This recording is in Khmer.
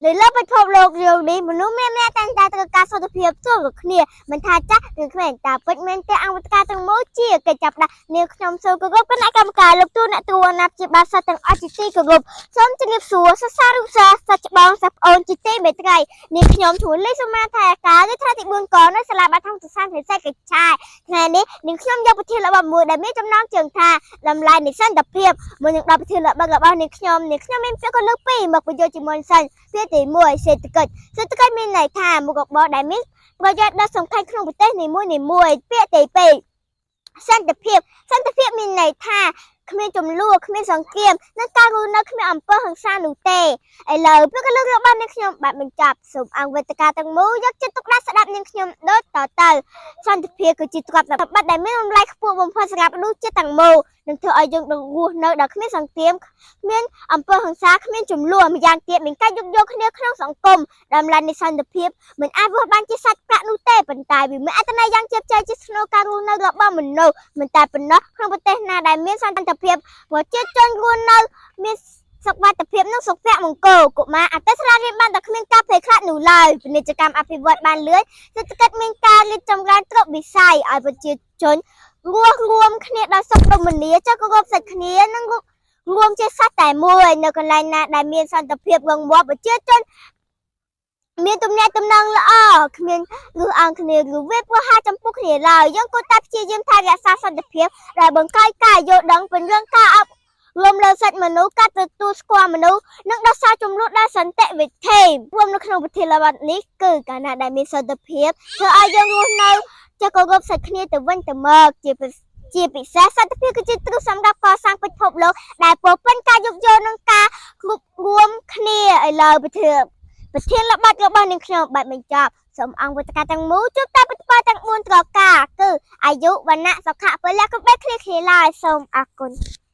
នៅលើពិភពលោកយើងនេះមនុស្សម្នាក់ៗតែងតែត្រូវការសុខភាពជួបនឹងគ្នាមិនថាចាស់ឬក្មេងតើពិតមែនទេអង្គវិទ្យាទាំងមូលជាកិច្ចចាប់ផ្ដើមនាងខ្ញុំសូមគោរពគណៈកម្មការលោកទូអ្នកទូអាណាព្យាបាលសិស្សទាំងអស់ជាទីគោរពសូមជម្រាបសួរសិស្សានុសិស្សសិស្សច្បងសិស្សប្អូនជាទីមេត្រីនាងខ្ញុំជួលលេខសមាធិការនៅថ្នាក់ទី4កនៅសាលាបាធំសុសានពិសេសកិច្ចឆាយថ្ងៃនេះនាងខ្ញុំយកប្រធានបទមួយដែលមានចំណងជើងថាតម្លៃនៃសន្តិភាពមុននឹងដល់ប្រធានបទរបស់នាងខ្ញុំនាងខ្ញុំមានពាក្យកលឹះពីរមកបញ្យល់ជាមួយសិន ពាក្យទី1សេដ្ឋកិច្ចសេដ្ឋកិច្ចមានន័យថាមុខរបរដែលមានប្រយោជន៍ដ៏សំខាន់ក្នុងប្រទេសនីមួយៗពាក្យទី2សន្តិភាពសន្តិភាពមានន័យថាគ្មានចំនួនគ្មានសង្គ្រាមនិងការរស់នៅគ្មានអំពើហិង្សានោះទេឥឡូវពាក្យកលឹះរបស់នាងខ្ញុំបានបញ្ចប់សូមអង្គវេទិកាទាំងមូលយកចិត្តទុកដាក់ស្ដាប់នាងខ្ញុំដូចតទៅសន្តិភាពគឺជាទ្រព្យសម្បត្តិដែលមានតម្លៃខ្ពស់បំផុតសម្រាប់មនុស្សជាតិទាំងមូលនិងធ្វើឲ្យយើងរស់នៅដោយគ្មានសង្គ្រាមគ្មាន អំពើហិង្សាគ្មានចំនួនម្យ៉ាងទៀតមានការយោគយល់គ្នាក្នុងសង្គមតម្លៃនៃសន្តិភាពមិនអាចវាស់បានជាសាច់ប្រាក់នោះទេប៉ុន្តែវាមានអត្ថន័យយ៉ាងជ្រាលជ្រៅជាស្នូលការរស់នៅរបស់មនុស្សមិនតែប៉ុណ្ណោះក្នុងប្រទេសណាដែលមានសន្តិភាពប្រជាជនរស់នៅមានសុវត្ថិភាពនិងសុភមង្គលកុមារអតិស្រារៀនបានតែគ្មានការភ័យខ្លាចនោះឡើយពាណិជ្ជកម្មអភិវឌ្ឍបានលឿនសេដ្ឋកិច្ចមានការរីកចម្រើនគ្រប់វិស័យឲ្យប្រជាជនរស់រួមគ្នាដោយសុខដុមនាចុះគោរពសិទ្ធិគ្នានិង រួមជាសត្វតែមួយនៅកន្លែងណាដែលមានសន្តិភាពរឹងមាំប្រជាជនមានទំនាក់ទំនងល្អគ្មានឬអង្គគ្នាឬវាប្រហារចំពោះគ្នាឡើយយើងគួរតែព្យាយាមថែរក្សាសន្តិភាពដែលបង្កើនការយល់ដឹងពង្រឹងការអប់រំលើសិទ្ធិមនុស្សការទទួលស្គាល់មនុស្សនិងដោះស្រាយជម្លោះដោយសន្តិវិធីរួមនៅក្នុងប្រធានបទនេះគឺកាលណាដែលមានសន្តិភាពធ្វើឲ្យយើងរស់នៅចេះគោរពសិទ្ធិគ្នាទៅវិញទៅមកជាពិជាពិសេសសន្តិភាពគឺជាគ្រឹះសម្រាប់កសាងពិភពលោក ដែលពោរពេញការយោគយល់និងការគ្រប់រួមគ្នាឥឡូវប្រធានប្រធានល្បិចរបស់នាងខ្ញុំបានបញ្ចប់សូមអង្គវត្តការទាំងមូលជួបតែប្រតិបត្តិទាំង4ត្រការគឺអាយុវណ្ណៈសុខៈពលៈកុំបីឃ្លៀងឃ្លាឡើយសូមអរគុណ។